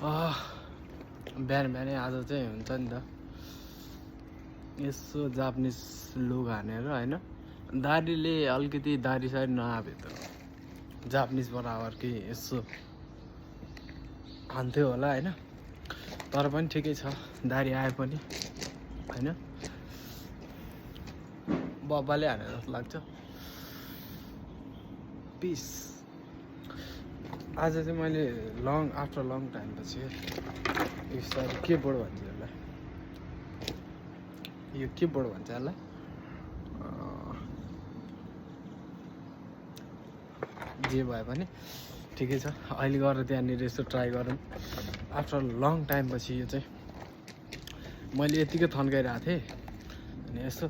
बिहान बिहानै आज चाहिँ हुन्छ नि त यसो जापानिज लुक हानेर होइन दारीले अलिकति दारी सारी नआए त जापानिज बराबर कि यसो हान्थ्यो होला होइन तर पनि ठिकै छ दारी आए पनि होइन बब्बाले हाने जस्तो लाग्छ पिस आज चाहिँ मैले आफ्टर लङ टाइम पछि यसरी के बोर्ड भन्छ यसलाई यो के बोर्ड भन्छ यसलाई जे भए पनि ठिकै छ अहिले गएर त्यहाँनिर यसो ट्राई गरौँ आफ्टर लङ टाइम पछि यो चाहिँ मैले यतिकै थन्काइरहेको थिएँ अनि यसो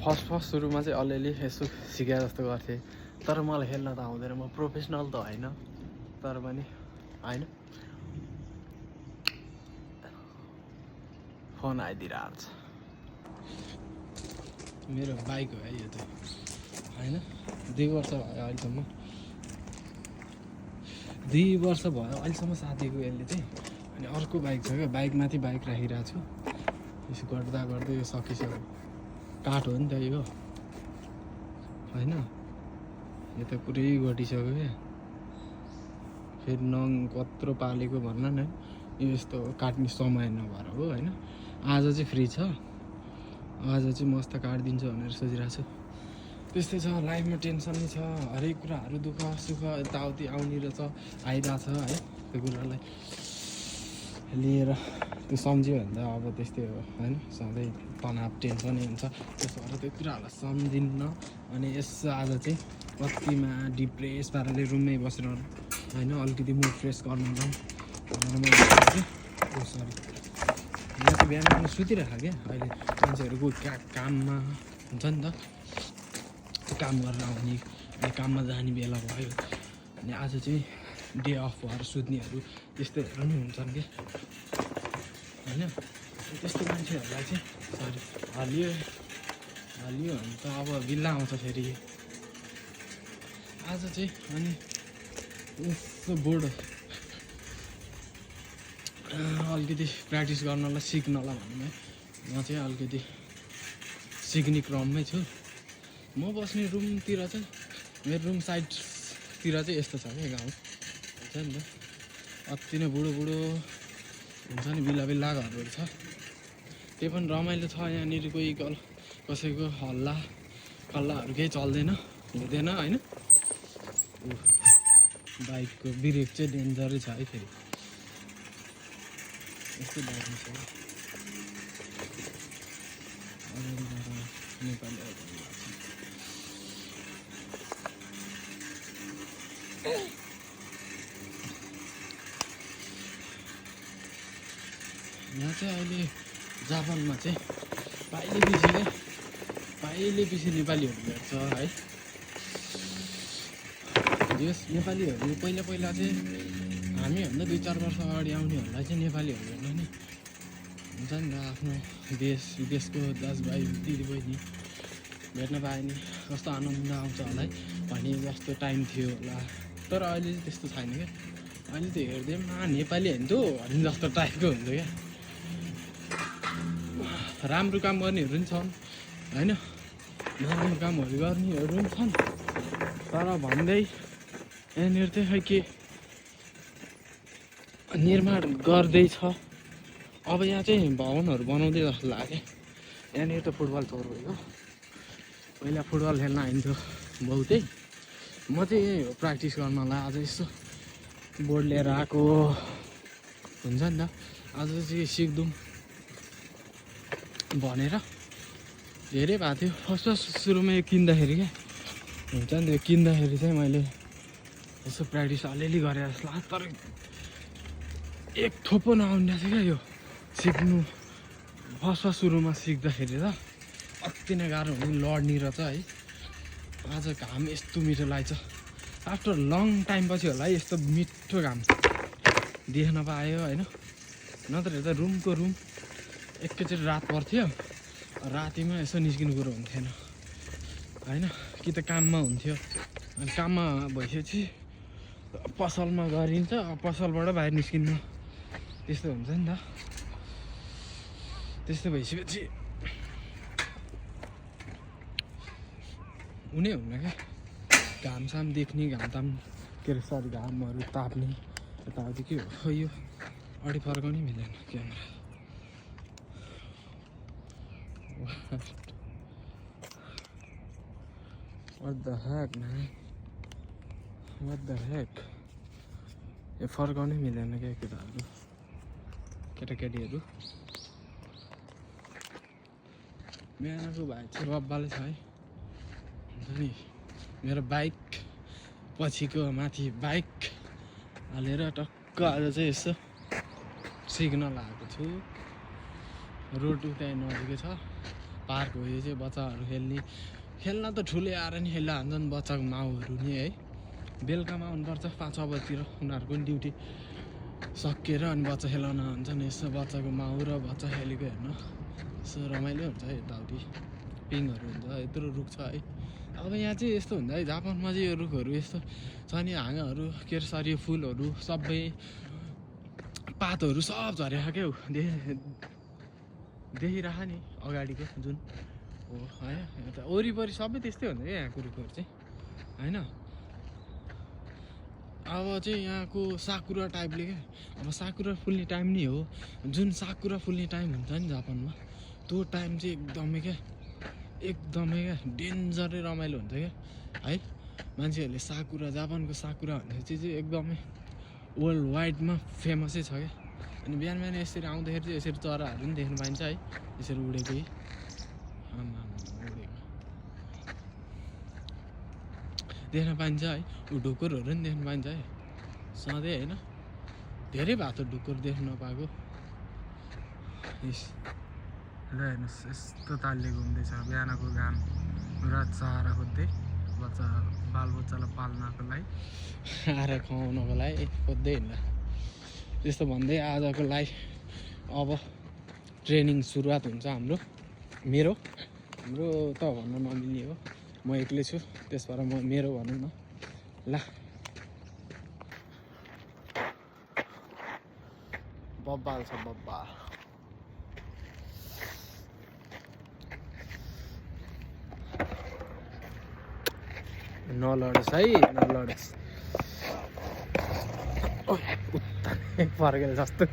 फर्स्ट सुरुमा चाहिँ अलिअलि यसो सिकाए जस्तो गर्थेँ तर मलाई खेल्न त आउँदैन म प्रोफेसनल त होइन तर पनि होइन फोन आइदिरहेको छ मेरो बाइक हो है यो चाहिँ होइन 2 वर्ष भयो अहिलेसम्म 2 वर्ष भयो अहिलेसम्म साथीको यसले चाहिँ अनि अर्को बाइक छ क्या बाइकमाथि बाइक राखिरहेको छु यसो गर्दा गर्दै यो सकिसक्यो काठ हो नि त यो होइन यो त पुरै घटिसक्यो क्या फेरि नङ कत्रो पालेको भन्न न यो यस्तो काट्ने समय नभएर हो होइन आज चाहिँ फ्री छ आज चाहिँ मस्त काटिदिन्छु भनेर सोचिरहेको छु त्यस्तै छ लाइफमा टेन्सन नै छ हरेक कुराहरू दुःख सुख यताउति आउने रहेछ आइरहेछ है त्यो कुरालाई लिएर त्यो सम्झ्यो भने त अब त्यस्तै हो होइन सधैँ तनाव टेन्सनै हुन्छ त्यसो भएर त्यो कुराहरूलाई सम्झिन्न अनि यसो आज चाहिँ कतिमा डिप्रेस पाराले रुममै बसेर होइन अलिकति मुड फ्रेस गर्नु भनेर मैले सरी यहाँ चाहिँ बिहान सुतिरहेको क्या अहिले मान्छेहरूको काममा हुन्छ नि त काम गरेर आउने अनि काममा जाने बेला भयो अनि आज चाहिँ डे अफ भएर सुत्नेहरू त्यस्तैहरू नि हुन्छन् क्या होइन त्यस्तो मान्छेहरूलाई चाहिँ सरी हलियो भने त अब बिल्ला आउँछ फेरि आज चाहिँ अनि यस्तो बोर्ड अलिकति प्र्याक्टिस गर्नलाई सिक्नलाई भनौँ है म चाहिँ अलिकति सिक्ने क्रममै छु म बस्ने रुमतिर चाहिँ मेरो रुम साइडतिर चाहिँ यस्तो छ क्या गाउँ हुन्छ नि त अति नै बुढो हुन्छ नि बिल्ला घरहरू छ त्यही पनि रमाइलो छ यहाँनिर कोही कसैको हल्लाहरू केही चल्दैन हुँदैन होइन बाइकको ब्रेक चाहिँ डेन्जरै छ है फेरि यस्तो बाइकमा छ नेपाली यहाँ चाहिँ अहिले जापानमा चाहिँ पाइले पछि नेपालीहरू भेट्छ है यस नेपालीहरू पहिला चाहिँ हामीभन्दा 2-4 वर्ष अगाडि आउनेहरूलाई चाहिँ नेपालीहरू भेट्न नि हुन्छ नि त आफ्नो देश विदेशको दाजुभाइ दिदीबहिनी भेट्न पायो नि कस्तो आनन्द आउँछ होला है भने जस्तो टाइम थियो होला तर अहिले चाहिँ त्यस्तो छैन क्या अहिले त हेर्दै नेपाली होइन त भने जस्तो टाइपको हुन्छ क्या राम्रो काम गर्नेहरू पनि छन् होइन नराम्रो कामहरू गर्नेहरू पनि छन् तर भन्दै यहाँनिर चाहिँ खै के निर्माण गर्दैछ अब यहाँ चाहिँ भवनहरू बनाउँदै जस्तो लाग्यो यहाँनिर त फुटबल चौर भयो पहिला फुटबल खेल्न आइन्थ्यो बहुतै म चाहिँ यही हो प्र्याक्टिस गर्नलाई आज यसो बोर्ड लिएर आएको हुन्छ नि त आज चाहिँ सिक्दौँ भनेर धेरै भएको थियो फर्स्ट सुरुमा यो किन्दाखेरि क्या हुन्छ नि त्यो किन्दाखेरि चाहिँ मैले यसो प्र्याक्टिस अलिअलि गरेर जस्तो लाग्यो तर एक थोपो नआउने थियो क्या यो सिक्नु फर्स्ट सुरुमा सिक्दाखेरि त अति नै गाह्रो हुने लड्ने रहेछ है आज घाम यस्तो मिठो लाग्छ आफ्टर लङ टाइम पछि होला है यस्तो मिठो घाम देख्न पायो होइन नत्र त रुमको रुम एकैचोटि रात पर्थ्यो रातिमा यसो निस्किनु कुरो हुन्थेन होइन कि त काममा हुन्थ्यो अनि काममा भइसकेपछि पसलमा गरिन्छ पसलबाट बाहिर निस्किन्न त्यस्तो हुन्छ नि त। त्यस्तो भइसकेपछि हुनै हुन्न क्या, घामसाम देख्ने, घामताम के अरे सरी घामहरू ताप्ने यताउति के हो। खै यो अडी फर्काउनै मिलेन camera. What the heck man? What the heck? यो फर्काउनै मिलेन क्या केटाहरू, केटाकेटीहरू। बिहानको भाइ चाहिँ बब्बाले छ है, हुन्छ नि। मेरो बाइक पछिको माथि बाइक हालेर टक्क आज चाहिँ यसो सिग्नल आएको छु। रोड उतै नजिकै छ, पार्क हो यो चाहिँ। बच्चाहरू खेल्न त ठुलै आएर नि खेल्न हान्छन् बच्चाको माउहरू नि है। बेलुकामा आउनुपर्छ 5 बजीतिर, उनीहरूको पनि ड्युटी सकिएर अनि बच्चा खेलाउन आउँछन्। यसो बच्चाको माउ र बच्चा खेलेको हेर्न यसो रमाइलो हुन्छ है। यताउति पिङहरू हुन्छ, यत्रो रुख छ है। अब यहाँ चाहिँ यस्तो हुन्छ है, जापानमा चाहिँ यो रुखहरू यस्तो छ नि, हाँगाहरू के अरे सरी यो फुलहरू सबै पातहरू सब झरेको क्या हो, देखिरह नि अगाडिको जुन हो है। यता वरिपरि सबै त्यस्तै हुन्छ क्या यहाँको रुखहरू चाहिँ होइन। अब चाहिँ यहाँको साकुरा टाइपले क्या, अब साकुरा फुल्ने टाइम नि हो, जुन साकुरा फुल्ने टाइम हुन्छ नि जापानमा, त्यो टाइम चाहिँ एकदमै क्या डेन्जरै रमाइलो हुन्छ क्या है। मान्छेहरूले साकुरा, जापानको साकुरा भनेपछि चाहिँ एकदमै वर्ल्ड वाइडमा फेमसै छ क्या। अनि बिहान बिहान यसरी आउँदाखेरि चाहिँ यसरी चराहरू पनि देख्नु पाइन्छ है, यसरी उडेकै उडेको देख्न पाइन्छ है। ढुकुरहरू पनि देख्नु पाइन्छ है, सधैँ होइन, धेरै भएको छ ढुकुर देख्नु नपाएको। ल हेर्नुहोस् यस्तो तालले घुम्दैछ बिहानको घाम र चारा खोज्दै, बच्चा बालबच्चालाई पाल्नको लागि आएर खुवाउनको लागि खोज्दै हिँड्दा। त्यस्तो भन्दै आजको लागि अब ट्रेनिङ सुरुवात हुन्छ हाम्रो त भन्न नमिल्ने हो, म एक्लै छु त्यसबाट मेरो भनौँ न ल। बब्बाल छ बब्बाल। नलडोस् है, नलडोस्। उत्ता फर्केर जस्तो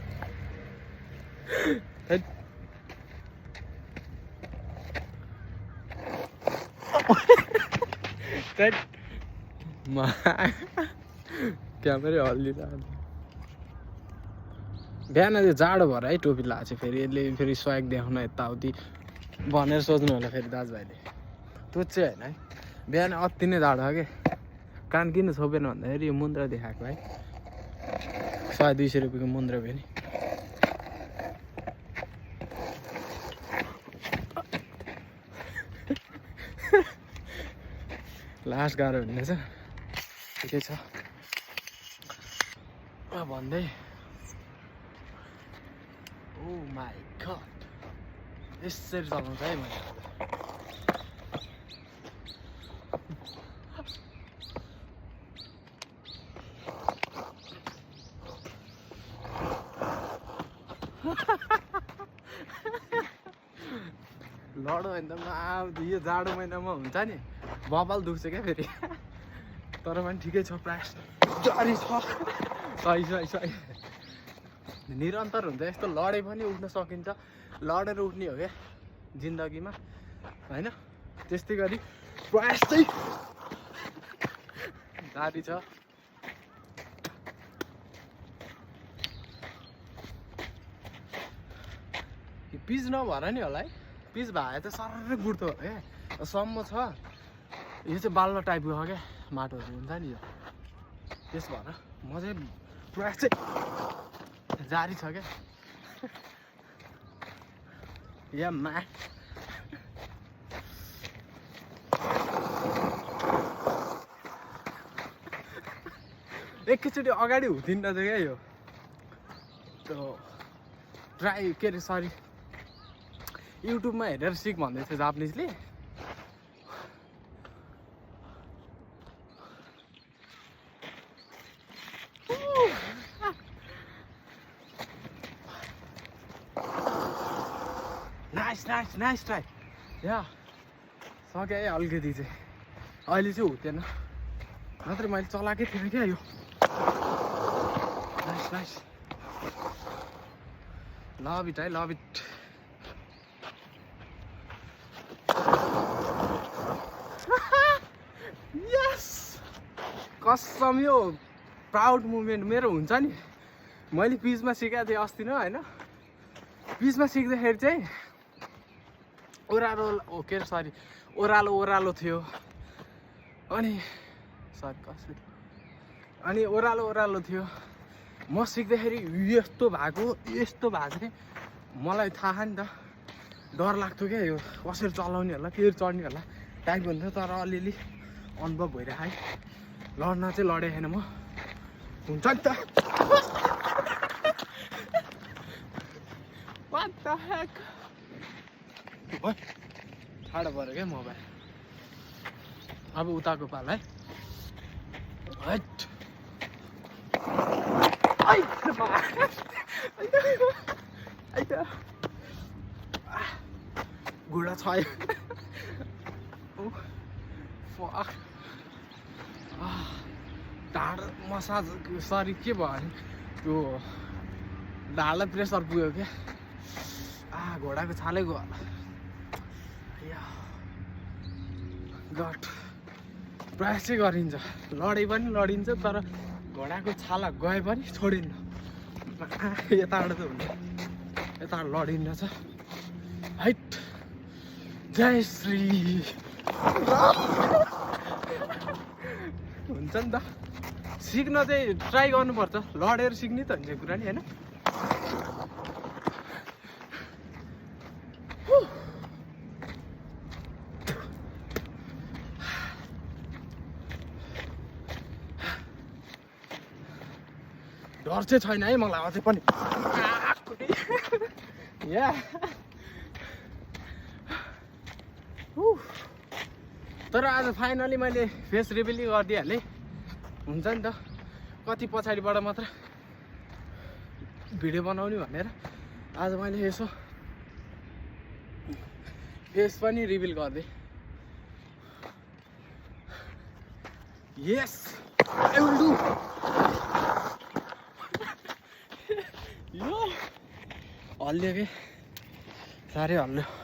क्यामेरै हल्लिरहेको। बिहान त्यो जाडो भएर है टोपी लगाएको छ, फेरि यसले फेरि स्वाग देखाउन यताउति भनेर सोच्नु होला फेरि दाजुभाइले। त्यो चाहिँ होइन है, बिहान अति नै जाडो क्या। कान किन छोपेन भन्दाखेरि यो मुन्द्रा देखाएको है, 100-200 रुपियाँको मुन्द्रा भयो नि। लास्ट गाह्रो हुनेछ, ठिकै छ भन्दै। ओ माई गड, यसरी चलाउँछ है मैले। लडो भने त यो जाडो महिनामा हुन्छ नि बबाल दुख्छ क्या फेरि, तर पनि ठिकै छ, प्रायः जारी छ। सही निरन्तर हुन्छ यस्तो, लडे पनि उठ्न सकिन्छ, लडेर उठ्ने हो क्या जिन्दगीमा होइन। त्यस्तै गरी प्रयास चाहिँ जारी छ। पिच नभएर नि होला है, पिच भए त सररै गुड्थ्यो क्या, सम्म छ। यो चाहिँ बाल्लो टाइपको हो क्या, माटोहरू हुन्छ नि यो, त्यस भएर म चाहिँ प्रयास चाहिँ जारी छ क्या। या मा एकैचोटि अगाडि हुँदिन रहेछ क्या यो। त्यो ट्राई के अरे सरी युट्युबमा हेरेर सिक भन्दै थियो जापानिजले। नाइस नाइस नाइस ट्राई या सक्यो है अलिकति चाहिँ अहिले चाहिँ हुँदैन नत्र मैले चलाएकै थिएन क्या यो नाइस नाइस लभ इट है लभ इट यस कसम यो प्राउड मुभमेन्ट मेरो हुन्छ नि मैले पिचमा सिकाएको थिएँ अस्ति न होइन पिचमा सिक्दाखेरि चाहिँ ओह्रालो के अरे सरी ओह्रालो थियो अनि सरी कसरी अनि ओह्रालो थियो म सिक्दाखेरि यस्तो भएको थियो मलाई थाहा नि त डर लाग्थ्यो क्या यो कसरी चलाउने होला फेरि चढ्ने होला टाइप हुन्थ्यो तर अलिअलि अनुभव भइरहेको है लड्न चाहिँ लडेको छैन म हुन्छ नि त What the heck? What? ठाडो पऱ्यो क्या मोबाइल अब उताको पाल है घुँडा छ ढाड मसाज सरी के भयो भने त्यो ढाडलाई प्रेसर पुग्यो क्या घोडाको छालै गयो गट प्रयास चाहिँ गरिन्छ लडे पनि लडिन्छ तर घोडाको छाला गए पनि छोडिन्न यताबाट त हुन्छ यताबाट लडिन्न छ हाइट जय श्री हुन्छ नि त सिक्न चाहिँ ट्राई गर्नुपर्छ लडेर सिक्ने त हुन्छ कुरा नि होइन डर चाहिँ छैन है मलाई अझै पनि या तर आज फाइनली मैले फेस रिभिल गरिदिइहालेँ हुन्छ नि त कति पछाडिबाट मात्र भिडियो बनाउने भनेर आज मैले यसो फेस पनि रिभिल गरिदिएँ यस आई विल डु यो हल्लियो कि साह्रै हल्लियो